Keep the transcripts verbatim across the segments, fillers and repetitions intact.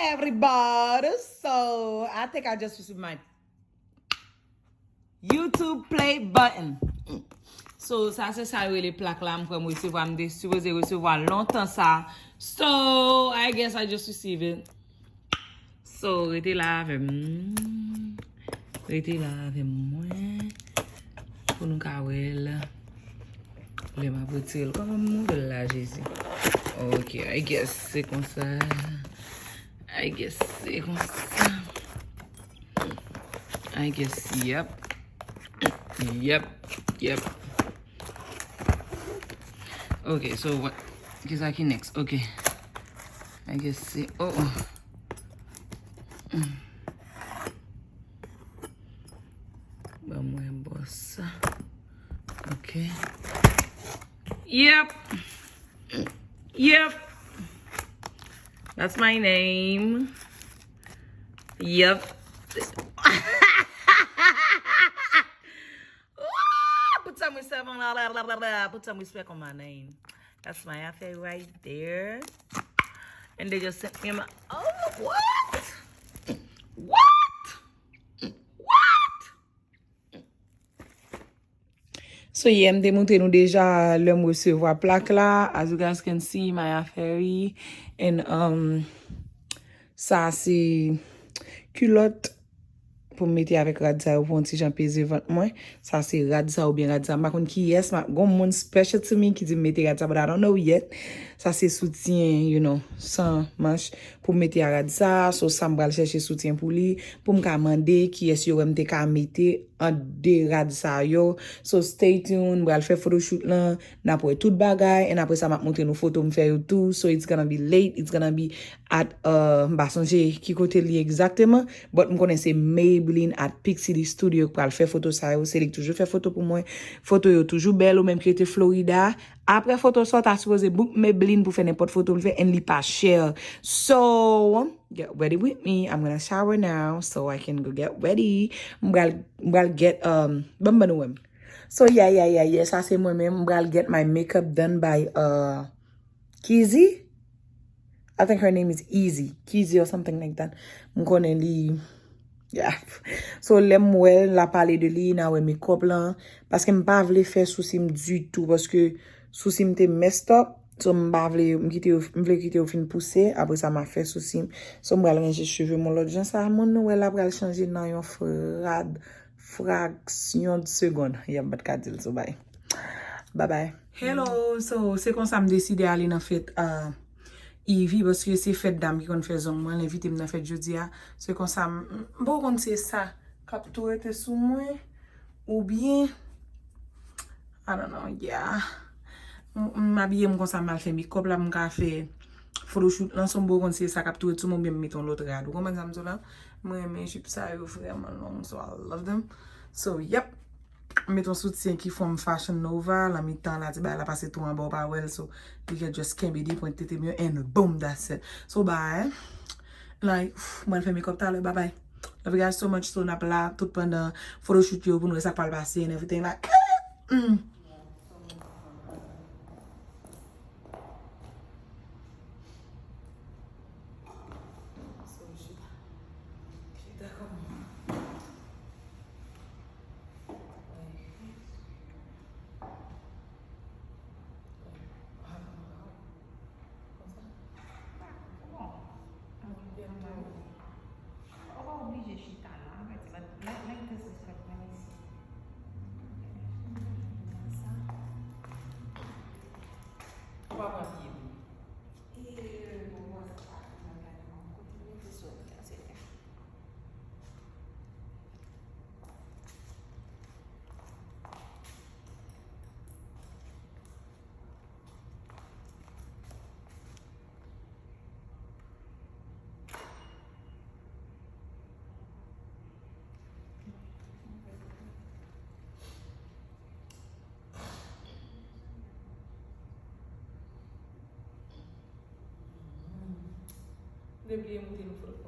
everybody. So, I think I just received my YouTube play button. So, sa se sa yo rele plak la, m kwè m resevwa, m te sipoze resevwa lontan sa. So, I guess I just receive it. So, rete la avè m. Rete la avè mwen. Pou nou ka wè l. Lè m ap retire l. Kòman m ouvè l la, Jezi? Ok, I guess se konsa. I guess se konsa. I guess, yep. Yep, yep. Ok, so what? Kisa ki next? Ok. I guess se, oh, oh. Mm. Ban mwen bò sa. Ok. Yep. Yep. That's my name. Yep. Put some respect on, put some respect on my name. That's my outfit right there. And they just sent me my, oh, what? What? What? So, yeah, m te montre nou deja lè m resevwa plak la. As you guys can see, Maya Ferry. And, um, sa se kilòt pou m mete avèk rad sa yo pou yon ti jan peze vant mwen. Sa se rad sa oubyen rad sa. M pa konn kiyès, m ap, gon moun special to me ki di m mete rad sa, but I don't know yet. Sa se soutyen, you know, san manch pou m mete a rad sa. So, sa m pral chèche soutyen pou li, pou m ka mande kiyès yo wè m te ka mete ant de rad sa yo. So, stay tuned, m pral fè photoshoot lan, n ap wè tout bagay, and apre sa, m ap montre nou foto m fè yo tou. So, it's gonna be late, it's gonna be at, uh, m pa sonje ki kote li egzakteman, but m konnen se Maybelline at Pixie Studio k pral fè foto sa yo. Se li k toujou fè foto pou mwen. Foto yo toujou bèl, ou menm ki rete Florida. Apre foto sa, w ta sipoze book Maybelline pou fè nenpòt foto l fè, and li pa chè. So, get ready with me. I'm gonna shower now so I can go get ready. M pral, m pral get, um, ban m ban nou wè m. So, yeah, yeah, yeah, yeah. Sa se mwen menm. M pral get my makeup done by, uh, Kizzy? I think her name is Easy. Kizzy or something like that. M konnen li, yeah. So, lè m wè l, l ap pale de li, n a wè makeup lan. Paske m pa vle fè sousi m ditou, paske sousi m te messed up. So, m pa vle, m kite yo, m vle kite yo fin pouse. Apre sa, m a fè sousi m. So, m pral ranje cheve m yon lòt jan. Sa moun nou wè la pral chanje nan yon frad, fraksyon de segonn. Yeah, m pa t ka di l, so bye. Bye bye. Hello, so se konsa m deside ale nan fèt, uh, Ivy, paske se fèt dam ki konn fè zong mwen, l envite m nan fèt jodi a. Se konsa m, m poko konn se sa k ap tou rete sou mwen, oubyen, I don't know, yeah. M, m abiye m konsa, m al fè makeup la, m ka fè photoshoot lan, so m poko konn se sa k ap tou rete sou mwen, oubyen m mete yon lòt rad. Ou konprann sa m di w la? Mwen renmen jip sa yo vrèman long, so I love them. So, yep. M met yon soutyen ki from Fashion Nova. Nan mitan la, ti bagay la pase tou anba, w pa wè l. So, li gen just kenbe de pwent tete m yo, and boom, that's it. So, bye. Like, mwen fè makeup talè, bye bye. Love you guys so much. So, n ap la tout pandan photoshoot yo pou nou wè sa k pral pase and everything. Like, mm. Ou pa oblije chita la, an fèt, but let, let this is for privacy. Ou pa pran pye m. E, bon, bon, sa pa, kote mete sou la, se la. Te bliye moute nou foto.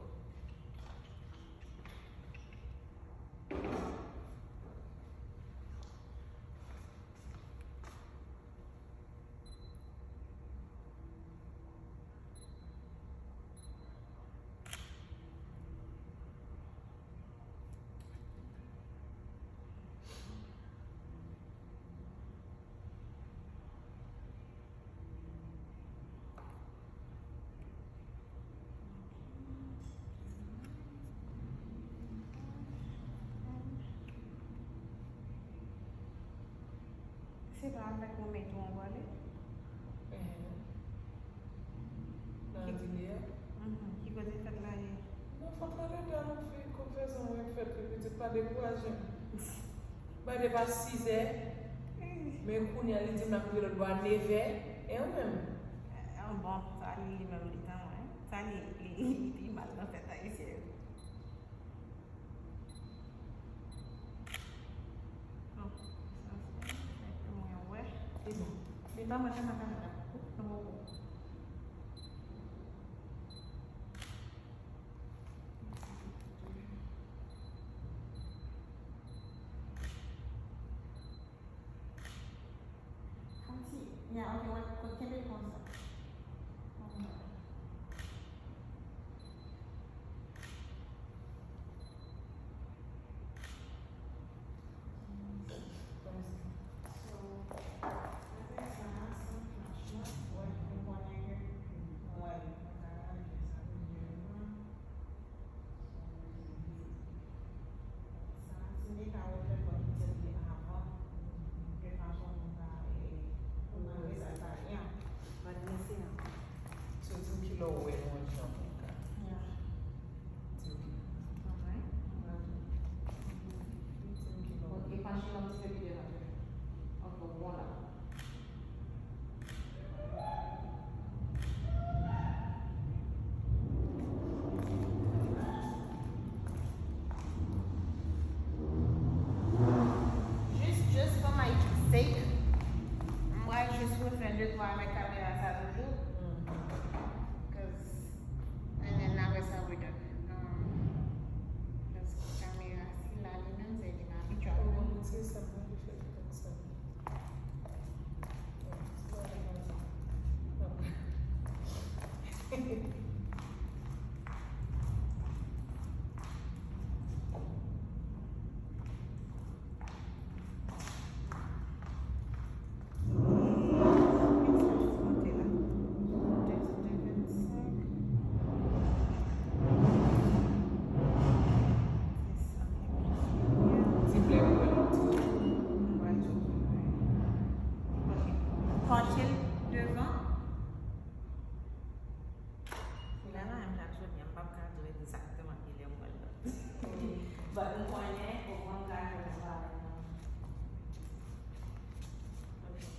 Se pa avèk ou mèt ou anvole? Ehe. Nan atelier a? Mhm. Ki kote fèt la ye? Nan fòt la, lè dan fi konfèzon mwen fèt, wi, pitit pa dekouraje m. Ba depa sizè, men kounye a li di m l ap rive lòt bò a nevè, e ou menm? Ah, bon, sa li, li menm li tan mwen. Sa li, li, li pi mal nan fèt ayisyen yo. Bon, sa se pou mwen wè. Li bon. Li pa manje makarèl la. Ou poko. Kòmsi, ya, ok, wè, kenbe l konsa. Sa, si m te ka refè kò pitit li avan, de fason pou m ka, eh, pou m ka fè sa l pa byen. Mwen te mete an. So, di m kilè w wè nou an jan pou m ka. Ya. Di m kilè. Alright. Di m kilè w wè. Ok, panche l yon ti pe pi devan. Ok, bon la. Just, just for my sake, m pral jis refè de twa avèk kamera sa toujou. Cause, and then apre sa, we done. Um, cause kamera sila li menm, se li pa abitye ak li. Panche l devan. Sila la menm, chak jodi a, m p ap ka di w egzakteman kilè m pral lòt. But m konnen, o mwen m ka jwenn yon bagay nan. Ok, m konnen.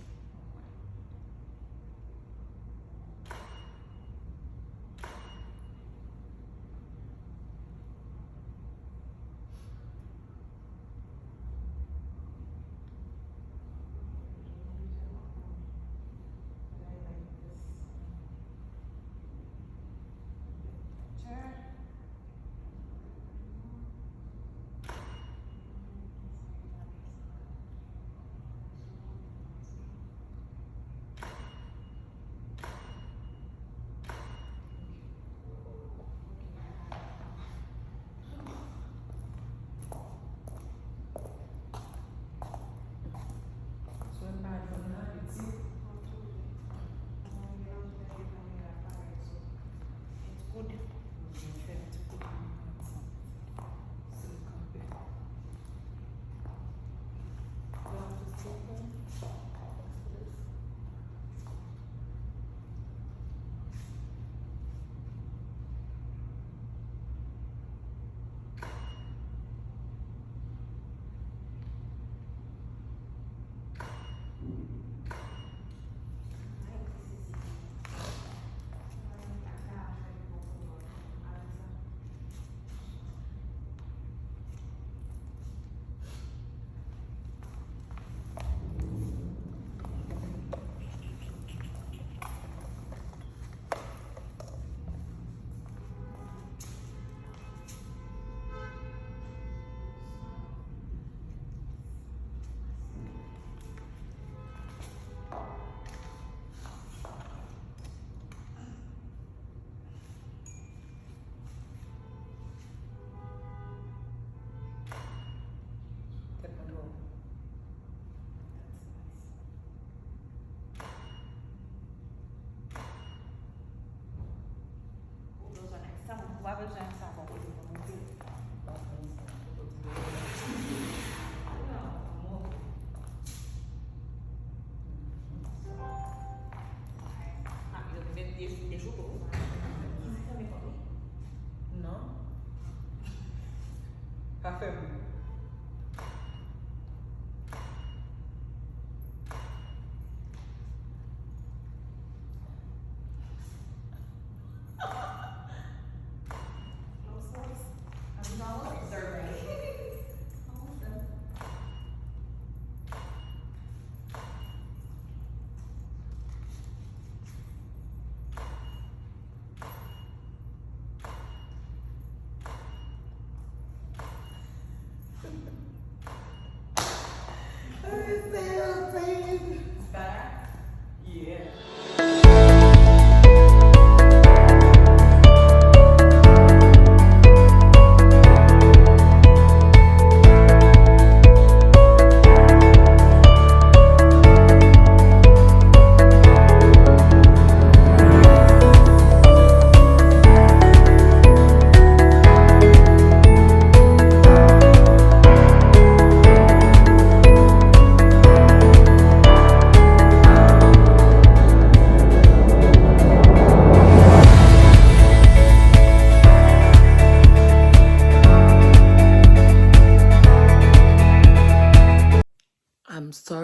Tèt mwen twò wo. Ou bezwen sa, ou pa bezwen sa pou kote pou monte. Non, monte.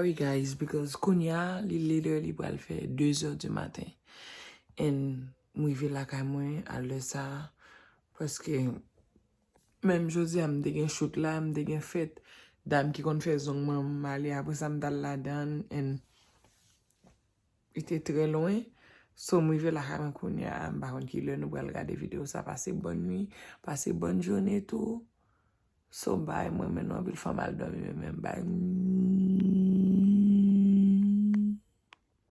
Sorry guys, because kounye a li literally pral fè de zè di maten. And m rive lakay mwen a lè sa a, paske menm jodi a m te gen shoot la, m te gen fèt. Dam ki konn fè zong mwen, m ale, apre sa m t al ladan, and li te trè lwen. So m rive lakay mwen kounye a, m pa konn ki lè nou pral gade videyo sa. Pase bòn nwi, pase bòn jounen tou. So bye, mwen menm anpil fanm al dòmi, men men bye.